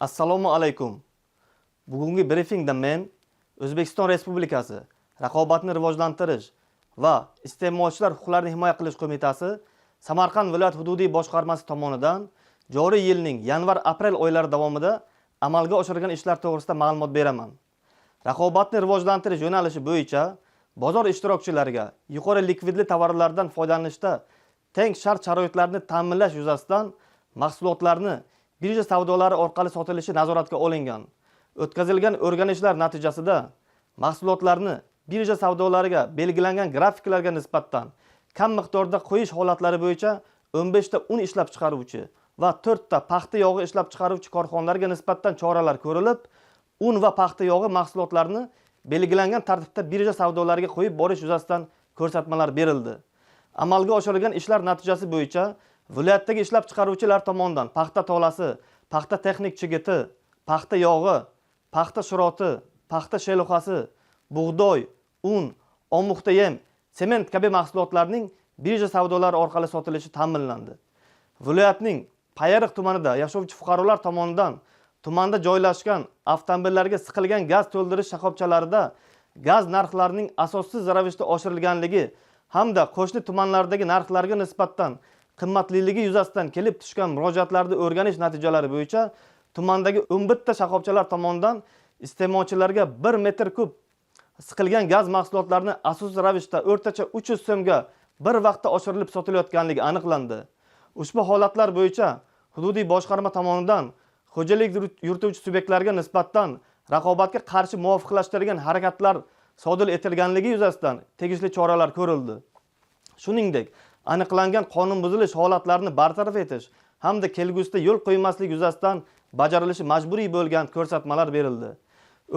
Assalomu alaykum. Bugungi brifingda men O'zbekiston Respublikasi Raqobatni rivojlantirish va iste'molchilar huquqlarini himoya qilish qo'mitasi Samarqand viloyat hududiy boshqarmasi tomonidan joriy yilning yanvar-aprel oylari davomida amalga oshirilgan ishlar to'g'risida ma'lumot beraman. Raqobatni rivojlantirish yo'nalishi bo'yicha bozor ishtirokchilariga yuqori likvidli tovarlardan foydalanishda teng shart-sharoitlarni ta'minlash yuzasidan mahsulotlarni birja savdolari orqali sotilishi nazoratga olingan. O'tkazilgan o'rganishlar natijasida mahsulotlarni birja savdolariga belgilangan grafiklarga nisbatan kam miqdorda qo'yish holatlari bo'yicha 15 ta un ishlab chiqaruvchi va 4 ta paxta yog'i ishlab chiqaruvchi korxonalarga nisbatan choralar ko'rilib, un va paxta yog'i mahsulotlarini belgilangan tartibda birja savdolariga qo'yib borish yuzasidan ko'rsatmalar berildi. Amalga oshirilgan ishlar natijasi bo'yicha viloyatdagi ishlab chiqaruvchilar tomonidan paxta tolasi, paxta texnik chigiti, paxta yog'i, paxta shiroti, paxta sheluxasi, bug'doy, un, omuxta yem, sement kabi mahsulotlarning birja savdolari orqali sotilishi ta'minlandi. Viloyatning Payariq tumanida yashovchi fuqarolar tomonidan tumanda joylashgan avtomobillarga siqilgan gaz to'ldirish shoxobchalarida gaz narxlarining asossiz ravishda oshirilganligi hamda qo'shni tumanlardagi narxlarga nisbatan qimmatliligi yuzasidan kelib tushgan murojaatlarni o'rganish natijalari bo'yicha tumandagi 11 ta shoxobchalar tomonidan iste'molchilarga 1 metr kub siqilgan gaz mahsulotlarini asossiz ravishda o'rtacha 300 so'mga bir vaqtda oshirilib sotilayotganligi aniqlandi. Ushbu holatlar bo'yicha hududiy boshqarma tomonidan xo'jalik yurituvchi subyektlarga nisbatan raqobatga qarshi muvofiqlashtirilgan harakatlar sodir etilganligi yuzasidan tegishli choralar ko'rildi. Shuningdek, aniqlangan qonun buzilish holatlarini bartaraf etish hamda kelgusida yo'l qo'ymaslik yuzasidan bajarilishi majburiy bo'lgan ko'rsatmalar berildi.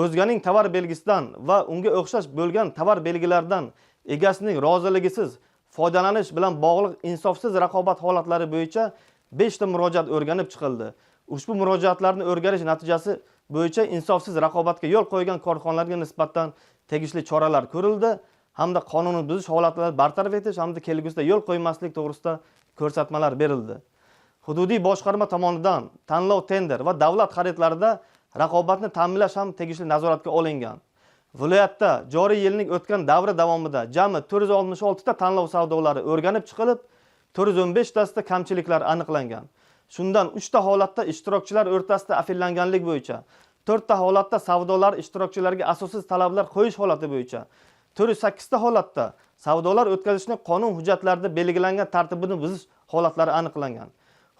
O'zganing tovar belgisidan va unga o'xshash bo'lgan tovar belgilaridan egasining roziligisiz foydalanish bilan bog'liq insofsiz raqobat holatlari bo'yicha 5 ta murojaat o'rganib chiqildi. Ushbu murojaatlarni o'rganish natijasi bo'yicha insofsiz raqobatga yo'l qo'ygan korxonalarga nisbatan tegishli choralar ko'rildi hamda qonunni buzish holatlarini bartaraf etish hamda kelgusida yo'l qo'ymaslik to'g'risida ko'rsatmalar berildi. Hududiy boshqarma tomonidan tanlov, tender va davlat xaridlarida raqobatni ta'minlash ham tegishli nazoratga olingan. Viloyatda joriy yilning o'tgan davri davomida jami 466 ta tanlov savdolari o'rganib chiqilib, 415 tasida kamchiliklar aniqlangan. Shundan 3 ta holatda ishtirokchilar o'rtasida afillanganlik bo'yicha, 4 ta holatda savdolar ishtirokchilariga asossiz talablar qo'yish holati bo'yicha, 408 ta holatda savdolar o'tkazishni qonun hujjatlarida belgilangan tartibini buzish holatlari aniqlangan.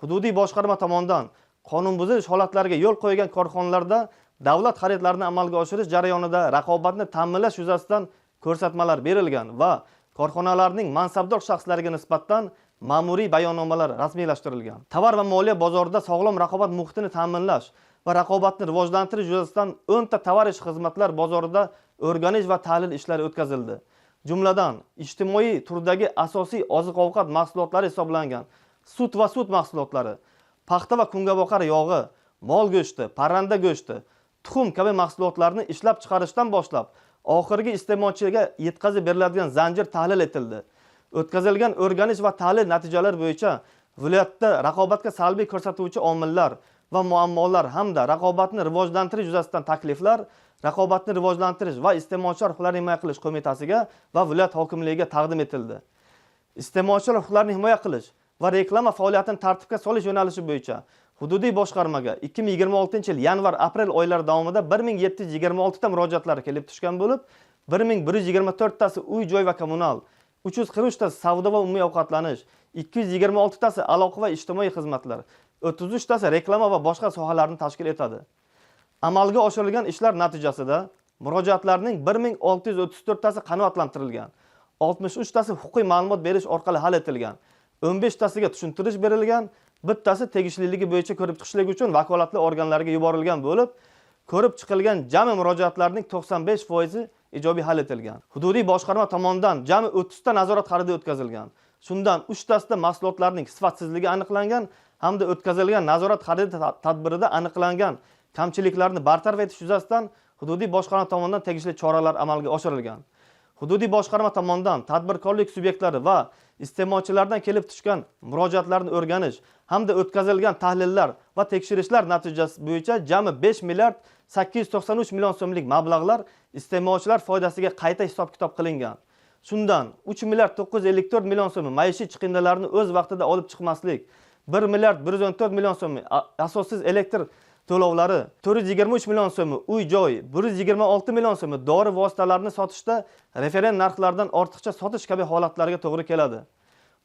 Hududiy boshqarma tomonidan qonun buzish holatlariga yo'l qo'ygan korxonalarda davlat xaridlarini amalga oshirish jarayonida raqobatni ta'minlash yuzasidan ko'rsatmalar berilgan va korxonalarning mansabdor shaxslariga nisbatan ma'muriy bayonnomalar rasmiylashtirilgan. Tovar va moliya bozorida sog'lom raqobat muhitini ta'minlash va raqobatni rivojlantirish yuzasidan 10 ta tovar ish xizmatlar bozorida o'rganish va tahlil ishlari o'tkazildi. Jumladan, ijtimoiy turdagi asosiy oziq-ovqat mahsulotlari hisoblangan sut va sut mahsulotlari, paxta va kungaboqar yog'i, mol go'shti, parranda go'shti, tuxum kabi mahsulotlarni ishlab chiqarishdan boshlab oxirgi iste'molchiga yetkazib beriladigan zanjir tahlil etildi. O'tkazilgan o'rganish va tahlil natijalari bo'yicha viloyatda raqobatga salbiy ko'rsatuvchi omillar va muammolar hamda raqobatni rivojlantirish yuzasidan takliflar Raqobatni rivojlantirish va iste'molchilar huquqlarini himoya qilish qo'mitasiga va viloyat hokimligiga taqdim etildi. Iste'molchilar huquqlarini himoya qilish va reklama faoliyatini tartibga solish yo'nalishi bo'yicha hududiy boshqarmaga 2026-yil yanvar-aprel oylari davomida 1726 ta murojaatlar kelib tushgan bo'lib, 1124 tasi uy joy va kommunal, 343 tasi savdo va umumiy ovqatlanish, 226 tasi aloqa va ijtimoiy xizmatlar, 33 tasi reklama va boshqa sohalarni tashkil etadi. Amalga oshirilgan ishlar natijasida murojaatlarning 1634 tasi qanoatlantirilgan, 63 tasi huquqiy ma'lumot berish orqali hal etilgan, 15 tasiga tushuntirish berilgan, bittasi tegishliligi bo'yicha ko'rib chiqishlik uchun vakolatli organlarga yuborilgan bo'lib, ko'rib chiqilgan jami murojaatlarning 95% ijobiy hal etilgan. Hududiy boshqarma tomonidan jami 30 ta nazorat xaridi o'tkazilgan. Shundan 3 tasida mahsulotlarning sifatsizligi aniqlangan hamda o'tkazilgan nazorat xaridi tadbirida aniqlangan kamchiliklarni bartaraf etish yuzasidan hududiy boshqarma tomonidan tegishli choralar amalga oshirilgan. Hududiy boshqarma tomonidan tadbirkorlik subyektlari va Iste'molchilardan kelib tushgan murojaatlarni o'rganish hamda o'tkazilgan tahlillar va tekshirishlar natijasi bo'yicha jami 5 milliard 893 million so'mlik mablag'lar iste'molchilar foydasiga qayta hisob-kitob qilingan. Shundan 3 milliard 954 million so'mi maishiy chiqindilarni o'z vaqtida olib chiqmaslik, 1 milliard 114 million so'mi asossiz elektr to'lovlari, 423 million so'mi uy-joy, 126 million so'mi dori vositalarini sotishda referent narxlardan ortiqcha sotish kabi holatlarga to'g'ri keladi.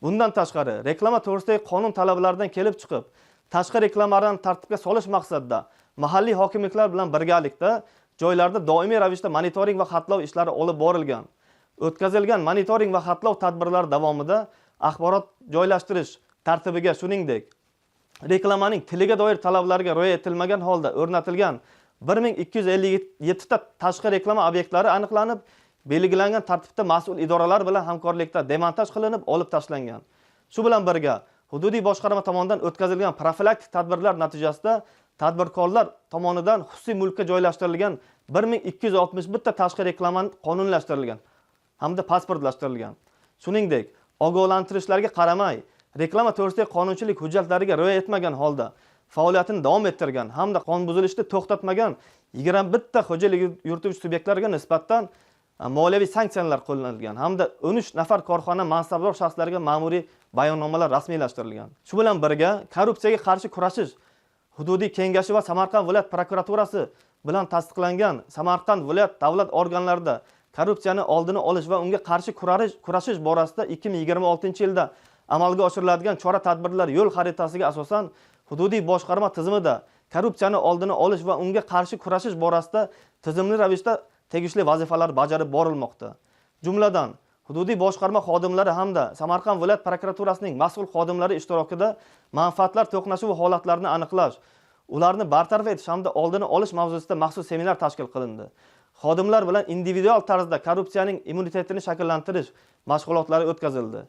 Bundan tashqari, reklama to'g'risidagi qonun talablaridan kelib chiqib, tashqi reklamalarni tartibga solish maqsadida mahalliy hokimliklar bilan birgalikda joylarda doimiy ravishda monitoring va xatlov ishlari olib borilgan. O'tkazilgan monitoring va xatlov tadbirlari davomida axborot joylashtirish tartibiga, shuningdek, reklamaning tiliga doir talablarga rioya etilmagan holda o'rnatilgan 1257 ta tashqi reklama obyektlari aniqlanib, belgilangan tartibda mas'ul idoralar bilan hamkorlikda demontaj qilinib, olib tashlangan. Shu bilan birga, hududiy boshqarma tomonidan o'tkazilgan profilaktik tadbirlar natijasida tadbirkorlar tomonidan xususiy mulkka joylashtirilgan 1261 ta tashqi reklama qonunlashtirilgan hamda pasportlashtirilgan. Shuningdek, ogohlantirishlarga qaramay, reklama to'g'risidagi qonunchilik hujjatlariga rioya etmagan holda faoliyatini davom ettirgan hamda qonun buzilishni to'xtatmagan 21 ta xo'jalik yurituvchi subyektlariga nisbatan moliyaviy sanksiyalar qo'llanilgan hamda 13 nafar korxona mansabdor shaxslariga ma'muriy bayonnomalar rasmiylashtirilgan. Shu bilan birga, korrupsiyaga qarshi kurashish hududiy kengashi va Samarqand viloyat prokuraturasi bilan tasdiqlangan Samarqand viloyat davlat organlarida korrupsiyani oldini olish va unga qarshi kurashish borasida 2026-yilda amalga oshiriladigan chora-tadbirlar yo'l xaritasiga asosan hududiy boshqarma tizimida korrupsiyani oldini olish va unga qarshi kurashish borasida tizimli ravishda tegishli vazifalar bajarib borilmoqda. Jumladan, hududiy boshqarma xodimlari hamda Samarqand viloyat prokuraturasining mas'ul xodimlari ishtirokida manfaatlar to'qnashuvi holatlarini aniqlash, ularni bartaraf etish hamda oldini olish mavzusida maxsus seminar tashkil qilindi. Xodimlar bilan individual tarzda korrupsiyaning immunitetini shakllantirish mashg'ulotlari o'tkazildi.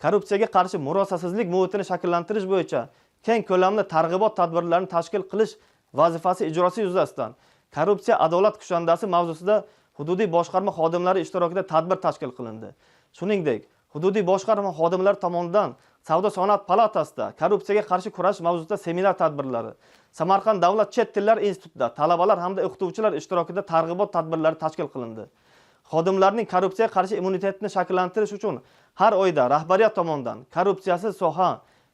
Korrupsiyaga qarshi murosasizlik muhitini shakllantirish bo'yicha keng ko'lamli targ'ibot tadbirlarini tashkil qilish vazifasi ijrosi yuzasidan korrupsiya adolat kushandasi mavzusida hududiy boshqarma xodimlari ishtirokida tadbir tashkil qilindi. Shuningdek, hududiy boshqarma xodimlari tomonidan Savdo-sanoat palatasida korrupsiyaga qarshi kurash mavzusida seminar tadbirlari, Samarqand davlat chet tillar institutida talabalar hamda o'qituvchilar ishtirokida targ'ibot tadbirlari tashkil qilindi. Xodimlarning korrupsiyaga qarshi immunitetini shakllantirish uchun har oyda rahbariyat tomonidan korrupsiyasiz soha,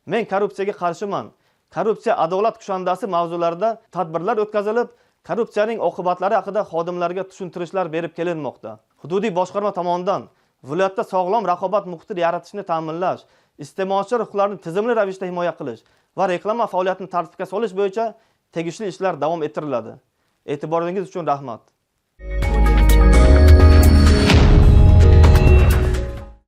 men korrupsiyaga qarshiman, korrupsiya adolat kushandasi mavzularida tadbirlar o'tkazilib, korrupsiyaning oqibatlari haqida xodimlarga tushuntirishlar berib kelinmoqda. Hududiy boshqarma tomonidan viloyatda sog'lom raqobat muhitini yaratishni ta'minlash, iste'molchilar huquqlarini tizimli ravishda himoya qilish va reklama faoliyatini tartibga solish bo'yicha tegishli ishlar davom ettiriladi. E'tiboringiz uchun rahmat.